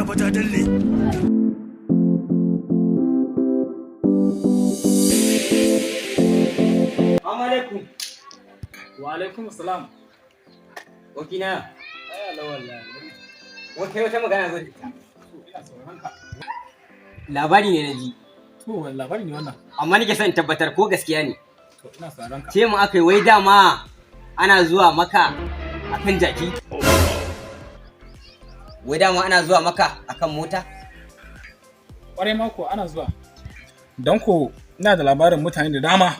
Fa ta dalle. Assalamu alaikum. Wa alaikum salam. Wakina, Ai Allah wallahi. wata wata magana zo da ita. Ina sauraron ka. Labari ne na ji, To, wani labari ne wannan? Amma nake son in tabbatar ko gaskiya ne. To, ina sauraron ka. Ce mu aka yi wai dama ana zuwa maka akan jaki. Wai dama ana zuwa maka akan mota? Kwarai mako ana zuwa. Don ko ina da labarin mutane da dama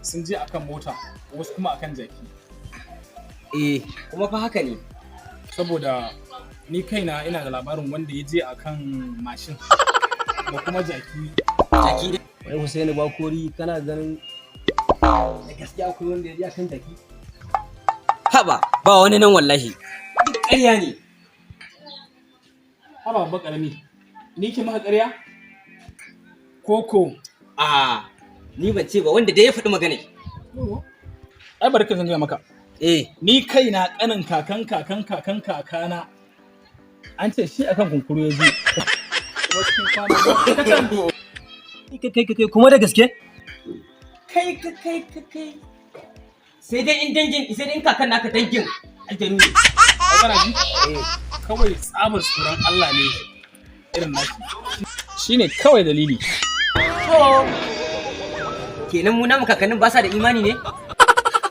sun je akan mota, wasu kuma akan jaki. Eh, kuma fa haka ne. Saboda ni kaina ina da labarin wanda ya je akan mashin da kuma jaki. Jaki dai. Wai Hussaini Bakori, kana ganin da gaskiya akwai wanda ya je akan jaki? Haba, ba wani nan wallahi. Duk ƙarya ne. Haba babba karami. Ni ke maka ƙarya? Koko. Ah, ni ban ce ba, wanda dai ya faɗi magana. Ai bari ka zan gaya maka. Eh, Ni kaina kanin kakan kakan kakan kakana an ce shi akan kunkuru ya je. Kuma cikin kwana kacal. Kai kai kai, kuma da gaske? Kai kai kai kai kai. Sai dai in dangin, sai dai in kakan naka dangin aljanu ne. Ai kana ji? Kawai tsabar tsoron Allah ne irin nashi. Shine kawai dalili. To, kenan mu namu kakannin ba sa da imani ne?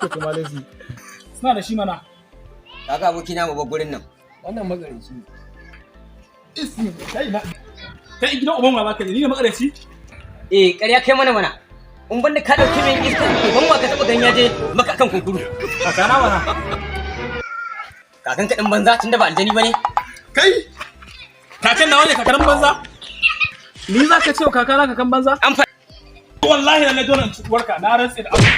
Ko kuma lazi. Suna da shi mana. Kaga abokina, mu bar gurin nan. Wannan makaryaci ne. Kai na. Kai, gidan uban wa baka ne? Ni ne makaryaci? Eh, ƙarya kai mana mana. In banda ka ɗauki min iska, uban wa ka taɓa ganin ya je maka akan kunkuru? Kakana mana. Kakan ka ɗin banza, tunda ba aljani ba ne? Kai! Kakan nawa ne kakan banza? Ni za ka ce wa kakana kakan banza? An fa Wallahi lalle dole in ci uwarka, na rantse da Allah.